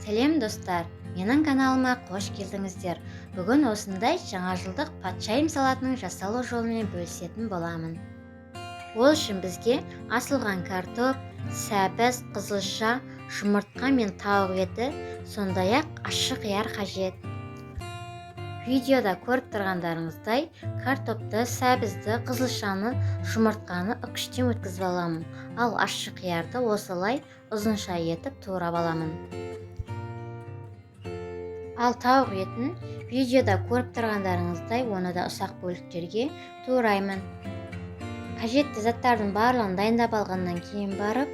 Сәлем достар, менің каналыма қош келдіңіздер. Бүгін осындай жаңа жылдық патшайым салатының жасалу жолымен бөлісетін боламын. Ол үшін бізге асылған картоп, сәбіз, қызылша, жұмыртқа мен тауық еті, сондай-ақ ащы қияр қажет. Видеода көріп тұрғандарыңыздай, картопты, сәбізді, қызылшаны, жұмыртқаны үкіштен өткізіп аламын. Ал ащы қиярды осылай ұзынша етіп турап аламын. Ал тауық етін видеода көріп тұрғандарыңыздай, оны да ұсақ бөліктерге тураймын. Қажетті заттардың барлығын дайындап алғаннан кейін барып,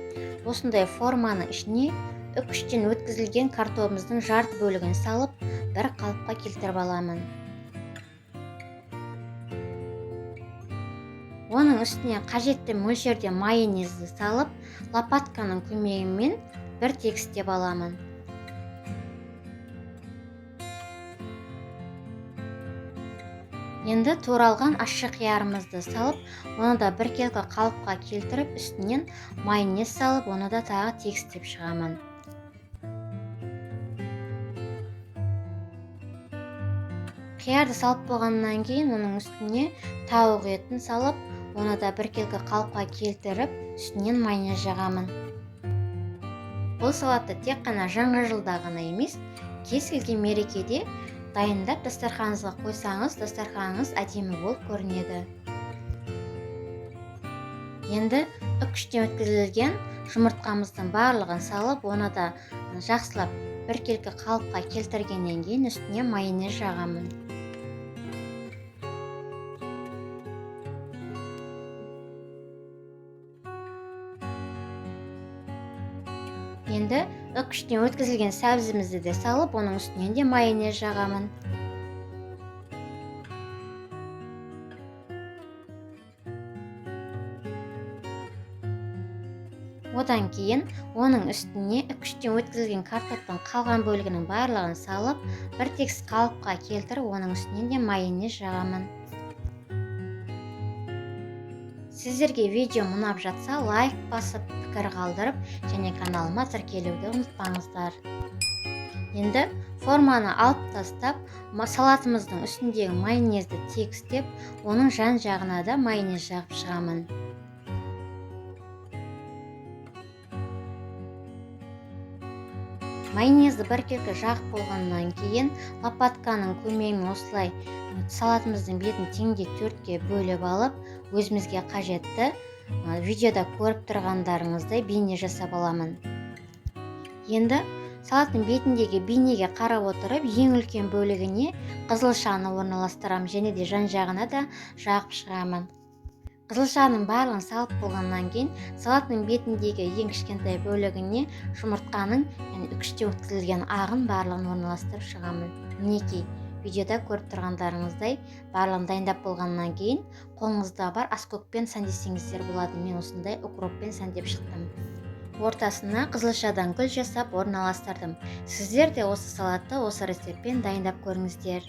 осындай форманың ішіне үкіштен өткізілген картобымыздың жарты бөлігін салып, бір қалыпқа келтіріп аламын. Оның үстіне қажетті мөлшерде майонезді салып, лопатканың көмегімен бір тегістеп аламын. Енді туралған ащы қиярымызды салып, оны да біркелкі қалыпқа келтіріп, үстінен майонез салып, оны да тағы тегістеп шығамын. Қиярды салып болғаннан кейін оның үстіне тауық етін салып, оны да біркелкі қалыпқа келтіріп, үстінен майонез жағамын. Бұл салатты тек қана жаңа жылда ғана емес, кез келген мерекеде дайындап дастарханыңызға қойсаңыз, дастарханыңыз әдемі болып көрінеді. Енді үкіштен өткізілген жұмыртқамыздың барлығын салып, оны да жақсылап біркелкі қалыпқа келтіргеннен кейін үстіне майонез жағамын. Енді үкіштен өткізілген сәбізімізді де салып, оның үстінен де майонез жағамын. Одан кейін оның үстіне үкіштен өткізілген картоптың қалған бөлігінің барлығын салып, бір тегіс қалыпқа келтіріп, оның үстінен де майонез жағамын. Сіздерге видео ұнап жатса, лайк басып, пікір қалдырып, және каналыма тіркелуді ұмытпаңыздар. Енді форманы алып тастап, салатымыздың үстіндегі майонезді тегістеп, оның жан-жағына да майонез жағып шығамын. Майонезді біркелкі жағып болғаннан кейін лопатканың көмегімен осылай салатымыздың бетін теңдей төртке бөліп алып, өзімізге қажетті видеода көріп тұрғандарыңыздай бейне жасап аламын. Енді салаттың бетіндегі бейнеге қарап отырып, ең үлкен бөлігіне қызылшаны орналастырамын және де жан-жағына да жағып шығамын. Қызылшаның барлығын салып болғаннан кейін салаттың бетіндегі ең кішкентай бөлігіне жұмыртқаның, яғни үкіштен өткізілген ағын барлығын орналастырып шығамын. Мінекей, видеода көріп тұрғандарыңыздай барлығын дайындап болғаннан кейін қолыңызда бар аскөкпен сәндесеңіздер болады. Мен осындай укроппен сәндеп шықтым. Ортасына қызылшадан гүл жасап орналастырдым. Сіздер де осы салатты осы рецептпен дайындап көріңіздер.